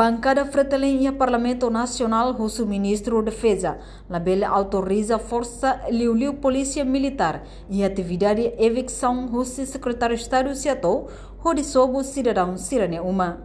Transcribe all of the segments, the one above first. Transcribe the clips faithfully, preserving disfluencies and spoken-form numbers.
Bankada Fretilin iha Parlamentu Nasionál husu Ministru Defeza labele autoriza forsa liuliu Polísia Militár iha atividade eviksaun husi Sekretáriu Estadu Seattle hodi sobu sidadaun sira-nia uma.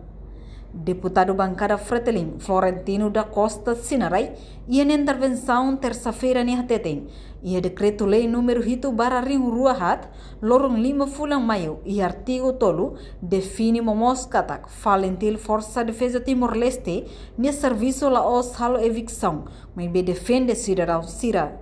Deputadu Bankada Fretilin, Florentino da Costa Sinarai, iha nia intervensaun tersa-feira ne'e hateten, iha Dekretu-Lei númeru hitu barra rihun rua haat, loron lima fulan Maiu, iha artigu tolu, define momoos katak FALINTIL, Forsa Defeza Timor-Leste, nia servisu la'ós halo eviksaun, maibé defende sidadaun sira.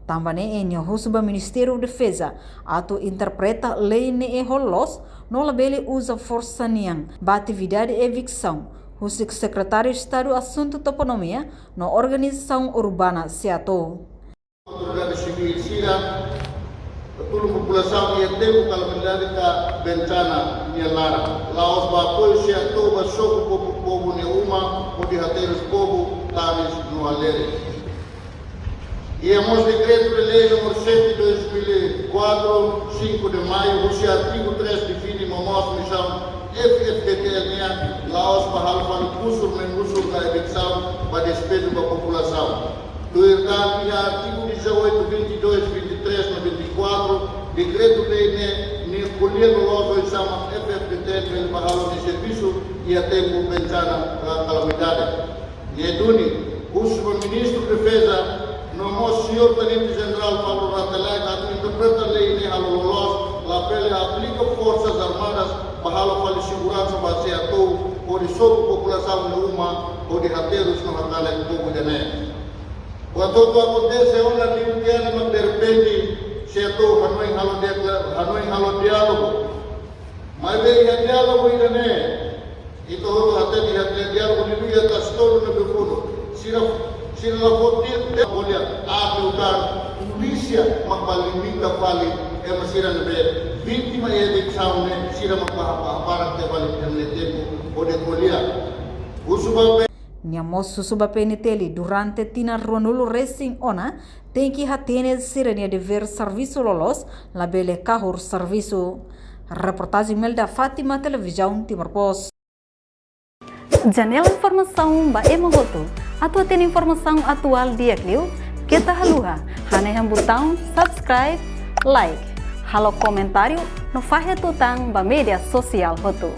Tanba ne'e nia husu ba Ministériu Defeza atu interpreta lei ne'e ho loos, no labele uza forsa nian ba atividade eviksaun, husik Sekretáriu Estadu Asuntu Toponímia no Organizasaun Urbana Seattle. Autoridade sivíl sira, tulun populasaun iha tempu kalamidade ka bentana nia laran. La'ós ba apoiu Seattle ba sobu povu, povu nia uma, hodi haterus povu, tanis no halerik. Iha mós Dekretu-Lei númeru sete dois mil e quatro, cinco de maio, husi artigu três define momoos misaun F F D T L nian, la'ós ba halo fali kusur, mengusur ka eviksaun ba despeju ba populasaun. Tuir tan iha artigu dezoito, vinte e dois, vinte e três no vinte e quatro, Dekretu-Lei ne'e, nia ko'alia loloos oinsá mak F F D T L bele ba halo nia servisu iha tempu bentana ka kalamidade. Nia duni, husu ba Ministru Defeza, no mós Señór Tenente Jenerál Fadul Rate Laek atu interpreta lei ne'e halo loloos, labele aplika Forsas Armadas ba halo fali seguransa ba Seattle, hodi sobu populasaun nia uma, hodi haterus no hakanek povu ida-ne'e. Buat hotu akontese ona liu tiha ona mak derrepente, Seattle hanoin halo dekla-, hanoin halo diálogu. Maibé iha diálogu ida-ne'e, ita hotu hatene iha diálogu liuliu iha Tasi Tolu ne'ebé foin. Sira, sira la foti te ko'alia, atu tan polísia mak ba limita fali ema sira ne'ebé vítima iha eviksaun ne'e, sira mak ba, ba, barak te fali iha ne'e tempu hodi ko'alia. Husu ba P- Nia mós husu ba P N T L durante tinan ruanulu resin ona, tenke hatene sira-nia devér servisu loloos, labele kahur servisu. Reportajen Melda Fátima, Televizaun Timor Post. Janela informasaun ba ema hotu. Atu hatene informasaun atuál di'ak liu, keta haluha hanehan butaun subscribe, like, halo komentáriu, no fahe tutan ba média sosiál hotu.